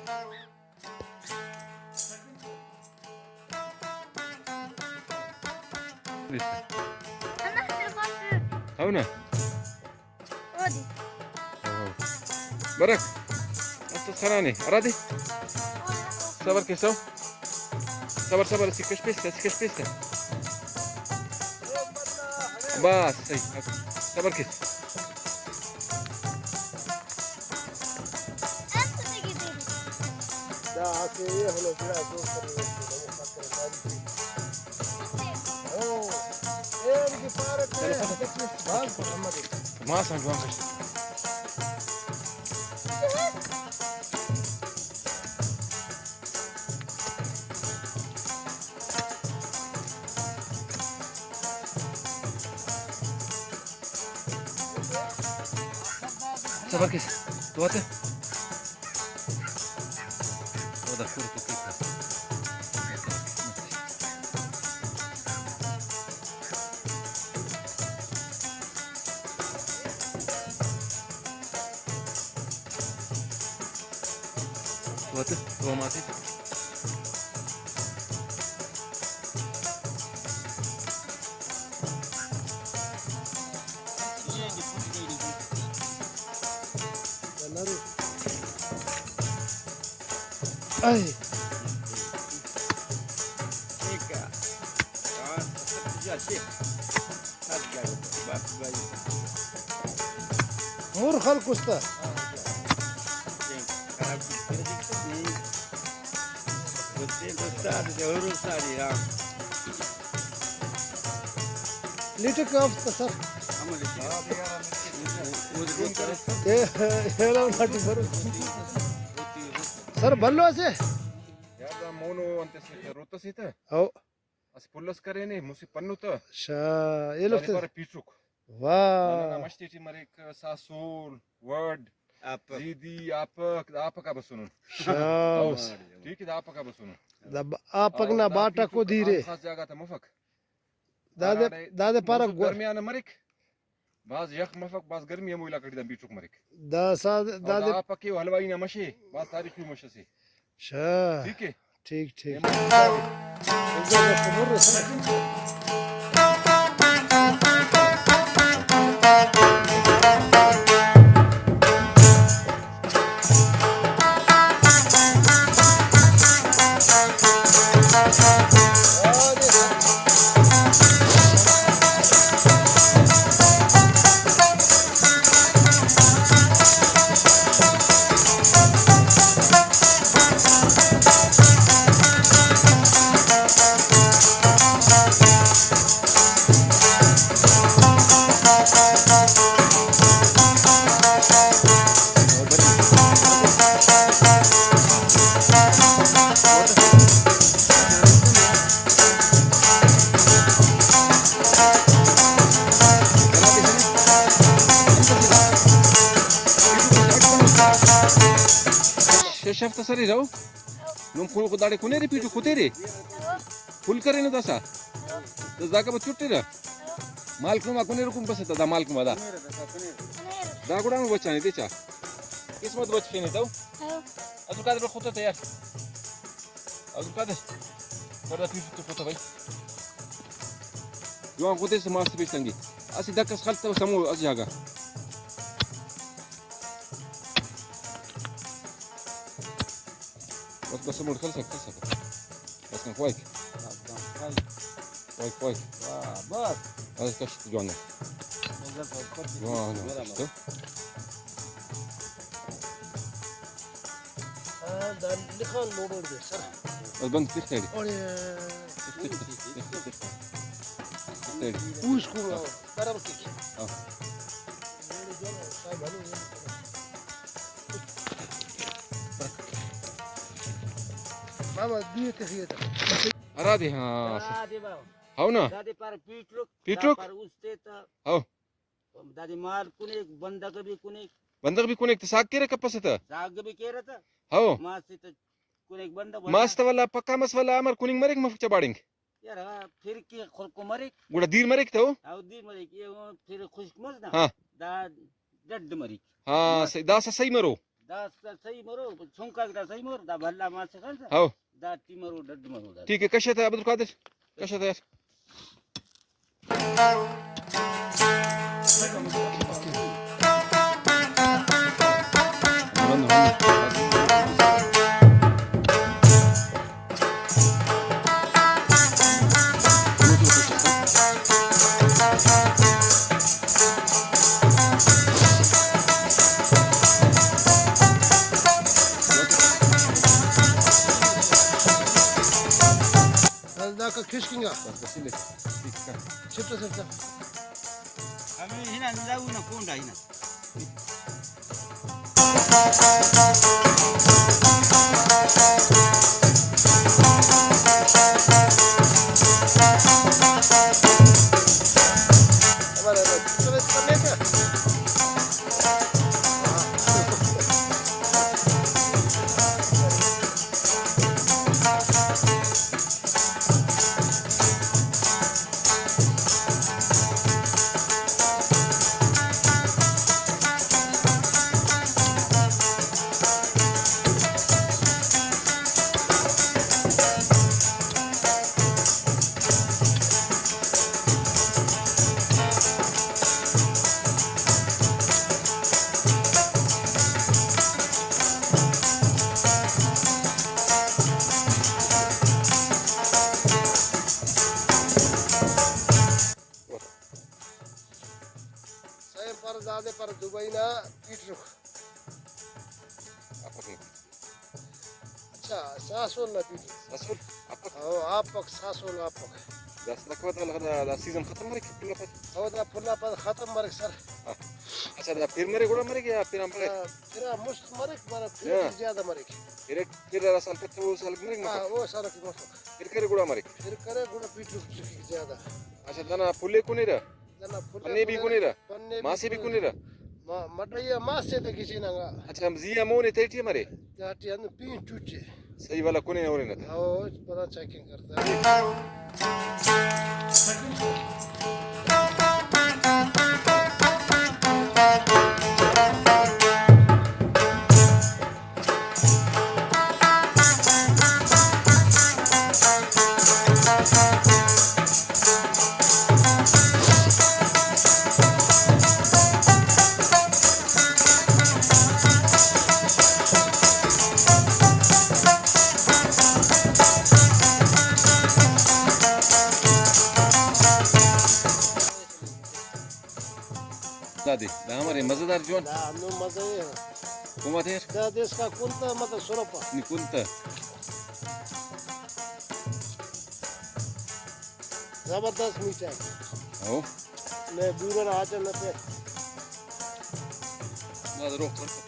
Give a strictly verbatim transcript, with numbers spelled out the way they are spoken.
ہو نا؟ برک، است خنانے، ہرا دے۔ صبر کے سو۔ صبر، صبر، اسہ کش پیش تہ، اسہ کش پیش تہ۔ بس، صحیح۔ صبر کے۔ ماس آن جوان کر۔ صبر کیس، تو آتے۔ او دا کور تو کیک۔ تو آتے، تو ہم آتے۔ اے۔ مر خلق است۔ لیٹک آف تہ سر۔ اے، ایلو ناٹی برو۔ سر بھلو اسے۔ یار دا مونو انت اسے تہ، روت اسے تہ۔ او۔ اسہ پل اس کرینے، مسہ پنو تہ۔ شا، ایلو دادے تہ۔ پارہ پیٹرک۔ واہ۔ ننا مش تیٹی مریک، ساسول، وڈ، آپک۔ زیدی، آپک، دا آپک آ بسونن۔ شاباس۔ ٹھیک ہے، دا آپک آ بسونن۔ دا ب-، آپک اور نا دا باٹا پیٹرک کو دیرے۔ آن خاص جاگہ تا مفک۔ دادے، ہراڑے دادے پارہ مزو گور۔ درمیان مریک۔ بھاز یخ مفک، بھاز گرمی ہمو علاقہ ٹی دا بیٹرک مریک۔ دا سا-، اور دادے دا پکے و حلوائی نا مش ءِ، بھاز تاریخی مش اسے۔ شا۔ ٹھیک ہے؟ ٹھیک، ٹھیک۔ شش ہفتہ سریرہ۔ نم خو-، خو داڑے کنیرے پیٹو کتیرے؟ پھل کرینو داسا؟ دس داکا بس چٹرہ؟ مالک نما کنیرو کن بس تا دا مالک نما دا؟ دا گڑا نو بچانے دے چا؟ قسمت بچ خینے تو؟ عبدالقادر بھائی خود تو یار۔ عبدالقادر، پر دا پیٹو تو خود تو بھائی۔ جوان خود سے ماست پیش تنگی۔ اسی دکس خلط تو سمو اس جاگہ۔ بس، بس، مڑ خلسک، خلسک۔ بس کن خواہک۔ خواہک، خواہک۔ واہ، بس۔ بس کش جوان۔ جوان، کش تو۔ آ، دا لخان موبائل دے سر۔ بس بند تخت ایڑی۔ اوڑے۔ تخت، تخت، تخت، تخت۔ تخت ایڑی۔ اوس کو کرم کی۔ ہاں۔ بابا، دوی تخیہ تہ۔ ہرادے، ہاں۔ ہرادے بابا۔ ہاؤ نا؟ دادے پارہ پیٹرک، پیٹرک؟ دا پارہ استے تہ۔ ہاؤ۔ دادے مال کنیک، بندغ بھی کنیک۔ بندغ بھی کنیک تہ ساگ کیرہ کپسہ تہ؟ ساگ بھی کیرہ تہ۔ ہاؤ۔ ماس تہ کنیک بندغ۔ ماس تہ ولا پکا مس ولا امر کننگ مریک مفک چباڑنگ؟ یار، ہا، پھر کہ خلکو مریک۔ گڑا دیر مریک تہ؟ ہاؤ، دیر مریک۔ اے پھر خشک مس نا۔ ہاں۔ دا ڈڈ مریک۔ ہاں، مس۔ صحیح، داسہ صحیح مرو۔ دا س-، صحیح مرو، چنکاک دا صحیح مر، دا بھلا ماسے خان سا۔ ہاؤ۔ دا ٹی مرو، ڈڈ مرو دا۔ ٹھیک ہے، کشے تھا عبدالقادر، کشے تھا یار۔ داکا کھشکنگا۔ بس، بس، لے۔ ٹھیک ہے۔ چھٹا سر۔ ہمیں ہنا نہ، نہ کونڈا ہنا۔ سائیں پر دادے پر دبئی نا پیٹرک۔ اچھا، ساسول نا پیٹرک۔ ساسول؟ آپک؟ او، آپک، ساسول آپک۔ دا سرکوت دا، دا، دا سیزن ختم مریک، پھلا پد؟ او، دا پھلا پد ختم مریک سر۔ ہاں۔ اچھا، دا پھر مریک گڑا مریک یا پھر ہم مریک؟ دا پھرا مست مریک، مگر پھر ہاں۔ زیادہ مریک۔ پھر، پھر ہرا سال کتو او سال مریک ہاں، مفک؟ او سال کہ مفک۔ پھر کرے گڑا مریک؟ پھر کرے گڑا پیٹرک زیادہ۔ اچھا، دانا پھلے کنیرہ؟ دانا پھلے پنے بھی کنیرہ؟ پنے بھی ماسے بھی کنیرہ؟ کنیرہ؟ ما-، مٹیا ماسے تے کسی ننگا۔ اچھا، ہم زی آ مون تے ٹی مرے؟ تے ٹی ہندن پین چوچے۔ صحیح والا کنے ہورے نہ تے؟ او، پدا چیکنگ کرتا۔ دادے، دا ہمارے مزیدار جوان۔ دا ہندن مزہ اے۔ کما تیر؟ دا دیس کا کنتا مطلب سرپا۔ نی کنتا۔ زبردست میٹھا ہے۔ ہو۔ میں بورا نا آجا نہ تے۔ دا روک تھوڑا۔